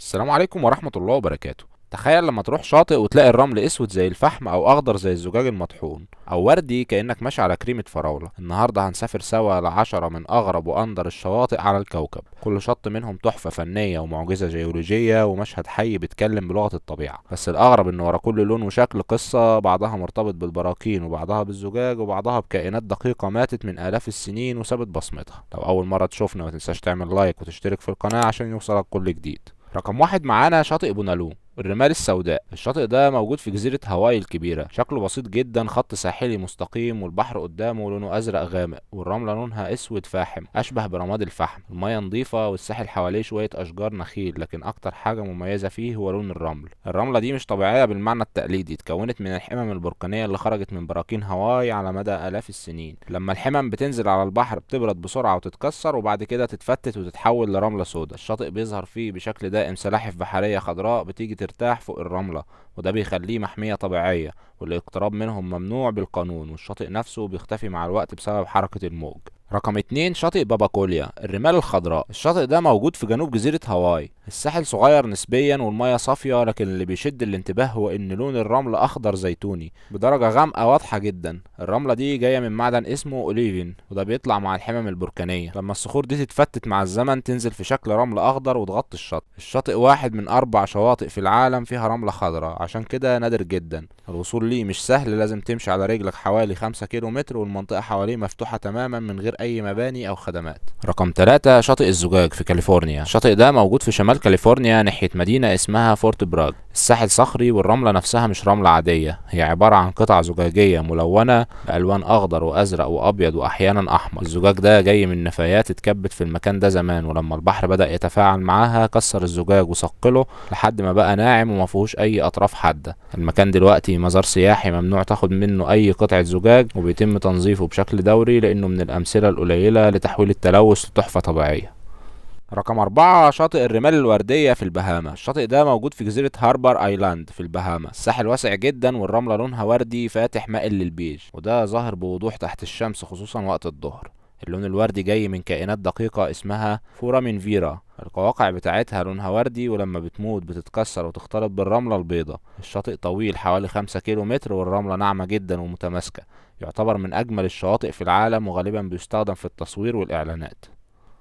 السلام عليكم ورحمة الله وبركاته. تخيل لما تروح شاطئ وتلاقي الرمل اسود زي الفحم او اخضر زي الزجاج المطحون او وردي كأنك ماشي على كريمة فراولة. النهاردة هنسافر سوا ل10 من اغرب واندر الشواطئ على الكوكب، كل شط منهم تحفة فنية ومعجزة جيولوجية ومشهد حي بيتكلم بلغة الطبيعة. بس الاغرب ان ورا كل لون وشكل قصة، بعضها مرتبط بالبراكين وبعضها بالزجاج وبعضها بكائنات دقيقة ماتت من الاف السنين وسابت بصمتها. لو اول مرة تشوفنا ما تنساش تعمل like وتشترك في القناة عشان يوصلك كل جديد. رقم 1 معانا شاطئ بونالو، الرمال السوداء. الشاطئ ده موجود في جزيرة هاواي الكبيرة، شكله بسيط جدا، خط ساحلي مستقيم والبحر قدامه لونه أزرق غامق والرملة لونها أسود فاحم أشبه برماد الفحم. المية نظيفة والساحل حواليه شوية أشجار نخيل، لكن أكتر حاجة مميزة فيه هو لون الرمل. الرملة دي مش طبيعية بالمعنى التقليدي، اتكونت من الحمم البركانية اللي خرجت من براكين هاواي على مدى آلاف السنين. لما الحمم بتنزل على البحر بتبرد بسرعة وتتكسر وبعد كده تتفتت وتتحول لرملة سوداء. الشاطئ بيظهر فيه بشكل دائم سلاحف بحرية خضراء بتيجي ترتاح فوق الرملة، وده بيخليه محمية طبيعية والاقتراب منهم ممنوع بالقانون، والشاطئ نفسه بيختفي مع الوقت بسبب حركة الموج. رقم 2 شاطئ باباكوليا، الرمال الخضراء. الشاطئ ده موجود في جنوب جزيرة هاواي. الساحل صغير نسبيا والمية صافية، لكن اللي بيشد الانتباه هو ان لون الرمل اخضر زيتوني بدرجة غامقة واضحة جدا. الرملة دي جاية من معدن اسمه اوليفين، وده بيطلع مع الحمم البركانية. لما الصخور دي تتفتت مع الزمن تنزل في شكل رمل اخضر وتغطي الشاطئ. الشاطئ واحد من 4 شواطئ في العالم فيها رملة خضراء، عشان كده نادر جدا. الوصول ليه مش سهل، لازم تمشي على رجلك حوالي 5 كيلو متر، والمنطقة حواليه مفتوحة تماما من غير اي مباني او خدمات. رقم 3 شاطئ الزجاج في كاليفورنيا. الشاطئ ده موجود في شمال كاليفورنيا ناحية مدينة اسمها فورت براج. الساحل صخري والرملة نفسها مش رملة عادية، هي عبارة عن قطع زجاجية ملونة بألوان أخضر وأزرق وأبيض وأحيانا أحمر. الزجاج ده جاي من نفايات اتكبت في المكان ده زمان، ولما البحر بدأ يتفاعل معاها كسر الزجاج وصقله لحد ما بقى ناعم وما فيهوش أي أطراف حادة. المكان دلوقتي مزار سياحي ممنوع تاخد منه أي قطعة زجاج، وبيتم تنظيفه بشكل دوري لأنه من الأمثلة القليلة لتحويل التلوث لتحفة طبيعية. رقم 4 شاطئ الرمال الوردية في البهاما. الشاطئ ده موجود في جزيرة هاربر ايلاند في البهاما. الساحل واسع جدا والرملة لونها وردي فاتح مائل للبيج، وده ظاهر بوضوح تحت الشمس خصوصا وقت الظهر. اللون الوردي جاي من كائنات دقيقة اسمها فورامينفيرا، القواقع بتاعتها لونها وردي ولما بتموت بتتكسر وتختلط بالرملة البيضاء. الشاطئ طويل حوالي 5 كيلو متر والرملة ناعمة جدا ومتماسكة، يعتبر من أجمل الشواطئ في العالم وغالبا بيستخدم في التصوير والإعلانات.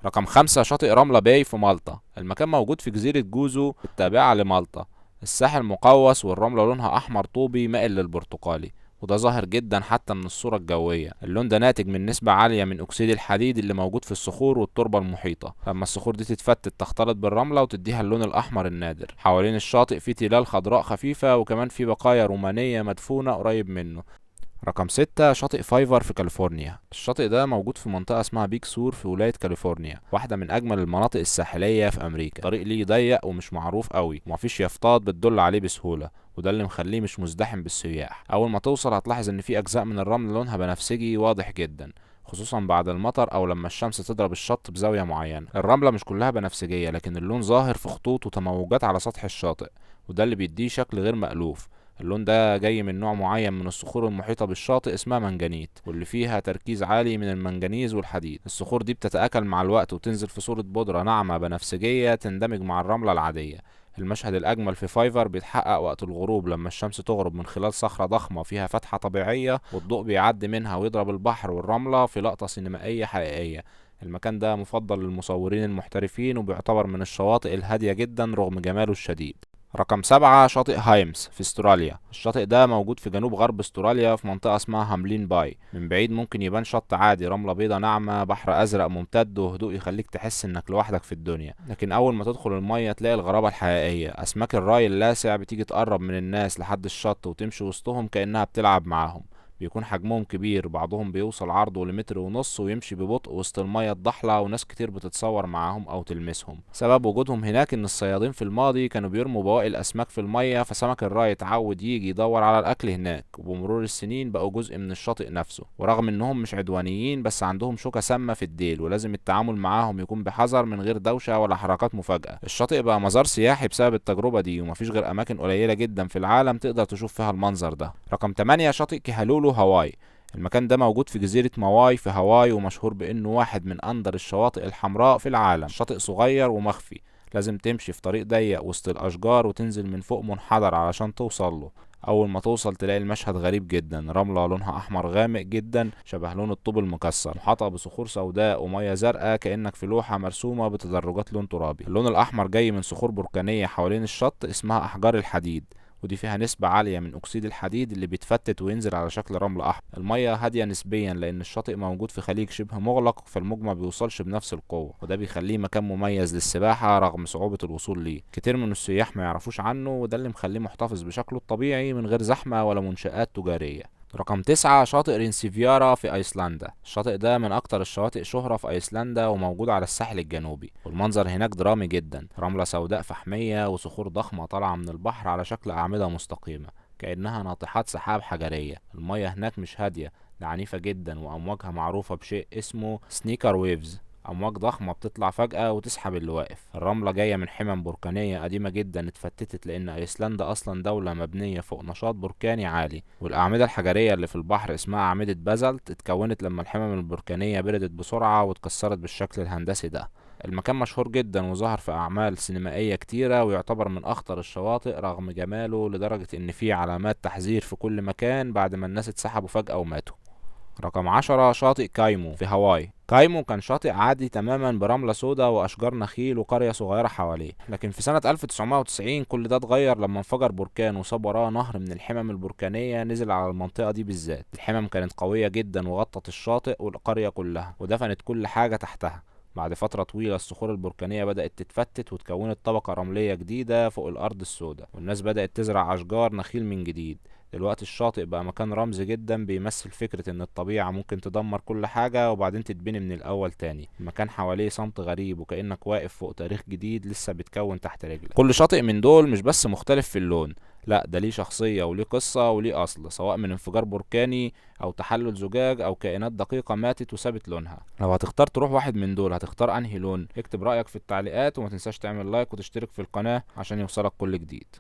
رقم 5 شاطئ رملة باي في مالطا. المكان موجود في جزيرة جوزو التابعة لمالطا. الساحل مقوس والرملة لونها أحمر طوبي مائل للبرتقالي، وده ظاهر جدا حتى من الصورة الجوية. اللون ده ناتج من نسبة عالية من أكسيد الحديد اللي موجود في الصخور والتربة المحيطة. لما الصخور دي تتفتت تختلط بالرملة وتديها اللون الأحمر النادر. حوالين الشاطئ في تلال خضراء خفيفة وكمان في بقايا رومانية مدفونة قريب منه. رقم 6 شاطئ فايفر في كاليفورنيا. الشاطئ ده موجود في منطقة اسمها بيك سور في ولاية كاليفورنيا، واحدة من أجمل المناطق الساحلية في أمريكا. الطريق ليه ضيق ومش معروف قوي ومفيش يافطات بتدل عليه بسهولة، وده اللي مخليه مش مزدحم بالسياح. أول ما توصل هتلاحظ إن في أجزاء من الرمل لونها بنفسجي واضح جدا، خصوصا بعد المطر أو لما الشمس تضرب الشط بزاوية معينة. الرملة مش كلها بنفسجية، لكن اللون ظاهر في خطوط وتموجات على سطح الشاطئ، وده اللي بيديه شكل غير مألوف. اللون ده جاي من نوع معين من الصخور المحيطة بالشاطئ اسمها منجنيت، واللي فيها تركيز عالي من المنجنيز والحديد. الصخور دي بتتآكل مع الوقت وتنزل في صورة بودرة ناعمة بنفسجية تندمج مع الرملة العادية. المشهد الأجمل في فايفر بيتحقق وقت الغروب، لما الشمس تغرب من خلال صخرة ضخمة فيها فتحة طبيعية والضوء بيعدي منها ويضرب البحر والرملة في لقطة سينمائية حقيقية. المكان ده مفضل للمصورين المحترفين وبيعتبر من الشواطئ الهادية جدا رغم جماله الشديد. رقم 7 شاطئ هايمس في استراليا. الشاطئ ده موجود في جنوب غرب استراليا في منطقة اسمها هاملين باي. من بعيد ممكن يبان شط عادي، رملة بيضة ناعمة، بحر أزرق ممتد، وهدوء يخليك تحس إنك لوحدك في الدنيا. لكن أول ما تدخل المية تلاقي الغرابة الحقيقية. أسماك الراي اللاسع بتيجي تقرب من الناس لحد الشط وتمشي وسطهم كأنها بتلعب معاهم. بيكون حجمهم كبير، بعضهم بيوصل عرضه لمتر ونص ويمشي ببطء وسط المية الضحلة، وناس كتير بتتصور معاهم أو تلمسهم. سبب وجودهم هناك إن الصيادين في الماضي كانوا بيرموا بواقي الأسماك في المية، فسمك الراي اتعود يجي يدور على الأكل هناك، وبمرور السنين بقوا جزء من الشاطئ نفسه. ورغم إنهم مش عدوانيين بس عندهم شوكة سامة في الديل، ولازم التعامل معاهم يكون بحذر من غير دوشة ولا حركات مفاجأة. الشاطئ بقى مزار سياحي بسبب التجربة دي، ومفيش غير أماكن قليلة جدا في العالم تقدر تشوف فيها المنظر ده. رقم 8 شاطئ كيهالولو هاواي. المكان ده موجود في جزيرة ماواي في هاواي، ومشهور بأنه واحد من أندر الشواطئ الحمراء في العالم. شاطئ صغير ومخفي، لازم تمشي في طريق ضيق وسط الأشجار وتنزل من فوق منحدر علشان توصل له. أول ما توصل تلاقي المشهد غريب جدا، رملة لونها أحمر غامق جدا شبه لون الطوب المكسر، محاطة بصخور سوداء ومية زرقاء كأنك في لوحة مرسومة بتدرجات لون ترابي. اللون الأحمر جاي من صخور بركانية حوالين الشط اسمها أحجار الحديد، ودي فيها نسبة عالية من أكسيد الحديد اللي بيتفتت وينزل على شكل رمل أحمر. المية هادية نسبيا لأن الشاطئ موجود في خليج شبه مغلق، فالموج ما بيوصلش بنفس القوة، وده بيخليه مكان مميز للسباحة رغم صعوبة الوصول ليه. كتير من السياح ما يعرفوش عنه، وده اللي مخليه محتفظ بشكله الطبيعي من غير زحمة ولا منشآت تجارية. رقم 9 شاطئ رينسيفيارا في أيسلندا. الشاطئ ده من أكتر الشواطئ شهرة في أيسلندا، وموجود على الساحل الجنوبي، والمنظر هناك درامي جدا، رملة سوداء فحمية وصخور ضخمة طالعة من البحر على شكل أعمدة مستقيمة كأنها ناطحات سحاب حجرية. المية هناك مش هادية، ده عنيفة جدا، وأمواجها معروفة بشيء اسمه sneaker waves، أمواج ضخمة بتطلع فجأة وتسحب اللي واقف. الرملة جاية من حمم بركانية قديمة جدا اتفتتت، لأن أيسلندا أصلا دولة مبنية فوق نشاط بركاني عالي، والأعمدة الحجرية اللي في البحر اسمها أعمدة بازلت، اتكونت لما الحمم البركانية بردت بسرعة واتكسرت بالشكل الهندسي ده. المكان مشهور جدا وظهر في أعمال سينمائية كتيرة، ويعتبر من أخطر الشواطئ رغم جماله، لدرجة إن فيه علامات تحذير في كل مكان بعد ما الناس اتسحبوا فجأة وماتوا. رقم 10 شاطئ كايمو في هاواي. كايمو كان شاطئ عادي تماما برملة سودا وأشجار نخيل وقرية صغيرة حواليه، لكن في سنة 1990 كل ده اتغير لما انفجر بركان وصاب وراه نهر من الحمم البركانية نزل على المنطقة دي بالذات. الحمم كانت قوية جدا وغطت الشاطئ والقرية كلها ودفنت كل حاجة تحتها. بعد فترة طويلة الصخور البركانية بدأت تتفتت وتكونت طبقة رملية جديدة فوق الأرض السوداء، والناس بدأت تزرع أشجار نخيل من جديد. دلوقتي الشاطئ بقى مكان رمزي جدا بيمثل فكرة ان الطبيعة ممكن تدمر كل حاجة وبعدين تتبني من الاول تاني. المكان حواليه صمت غريب وكأنك واقف فوق تاريخ جديد لسه بيتكون تحت رجلك. كل شاطئ من دول مش بس مختلف في اللون، لا ده ليه شخصية وليه قصة وليه أصل، سواء من انفجار بركاني أو تحلل زجاج أو كائنات دقيقة ماتت وسابت لونها. لو هتختار تروح واحد من دول هتختار أنهي لون؟ اكتب رأيك في التعليقات، وما تنساش تعمل لايك وتشترك في القناة عشان يوصلك كل جديد.